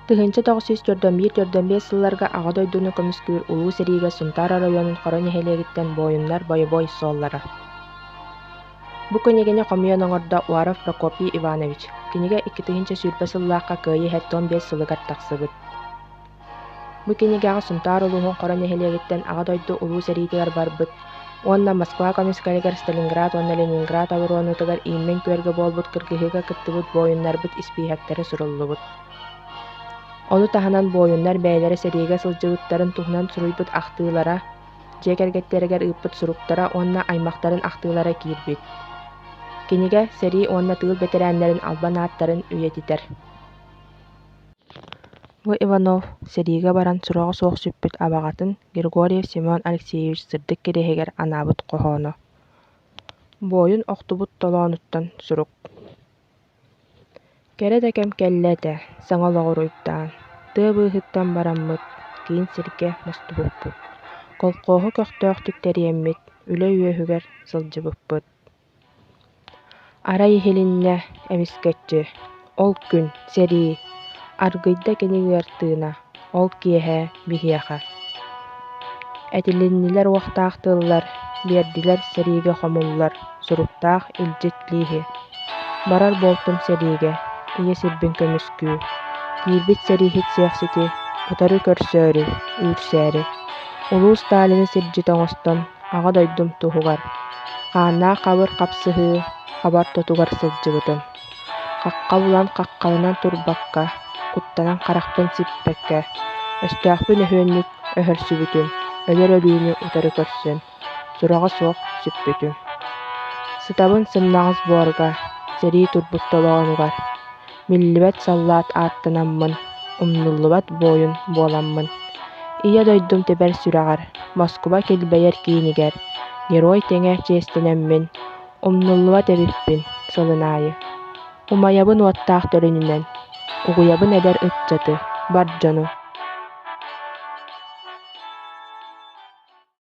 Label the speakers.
Speaker 1: 1941-45 сылларга Аҕа дойдуну көмүскүүр Улуу сэриигэ Сунтаар оройуонун Хоро нэһилиэгиттэн буойуннар бойобуой суоллара. Бу кинигэни хомуйан оҥордо Уаров Прокопий Иванович. Кинигэ 2020 сыллаахха Кыайыы 75 сылыгар тахсыбыт. Бу кинигэҕэ Сунтаар улууһун Хоро нэһилиэгиттэн Аҕа дойду Улуу сэриитигэр барбыт уонна Москва көмүскэлигэр Сталинград уонна Ленинград оборуонатыгар Ииммэн күөлгэ буолбут кыргыһыыга кыттыбыт буойуннарбыт испииһэктэрэ суруллубут. Ону таһынан буойуннар бэйэлэрэ сэриигэ сылдьыбыттарын туһунан суруйбут ахтыылара, дьиэ кэргэттэригэр ыыппыт суруктара уонна аймахтарын ахтыылара киирбит. Кинигэ сэрии уонна тыыл бэтэрээннэрин албан ааттарын үйэтитэр. Бу Иванов сэриигэ баран сураҕа суох сүппүт абаҕатын Григорьев Семен Алексеевич сырдык кириэһигэр анаабыт хоһооно. Буойун охтубут толоонуттан сурук. Кэрэ да кэм кэллэ этэ, саҥа олоҕу уруйдаан, тыа быыһыттан бараммыт, киин сиргэ мустубуппут, колхоһу көхтөөхтүк тэрийэммит, үлэ үөһүгэр сылдьыбыппыт. Арай иһилиннэ эмискэччи, ол күн сэрии, аргыйда кини ыар тыына, ол киэһэ биһиэхэ. Этилиннилэр уохтаах тыллар, биэрдилэр сэриигэ хомуллар суруктаах илдьит лииһи. Барар буолтум сэриигэ, ийэ сирбин көмүскүү, киирбит сэрииһит сиэхсити утары көрсөөрү, үүрсээри. Улуу Сталины сирдьит оҥостон Аҕа дойдум туһугар хааннаах хабыр хапсыһыы хабар тотугар сылдьыбытым. Хахха булан хаххаланан турбакка, куттанан харахпын сиппэккэ, өстөөхпүн өһүөннүк өһөрсүбүтүм, өлөр өлүүнү утары көрсөн, сураҕа суох сүппүтүм. Сытабын сымнаҕас буорга, сэрии турбут толоонугар, биллибэт саллаат ааттанаммын, умнуллубат буойун буоламмын, Ийэ дойдум тэбэр сүрэҕэр, Москуба килбэйэр киинигэр, герой тэҥэ чиэстэнэммин, умнуллубат эбиппин сылын аайы. Умайабын уоттаах төлөнүнэн, угуйабын эдэр ыччаты, бар дьону.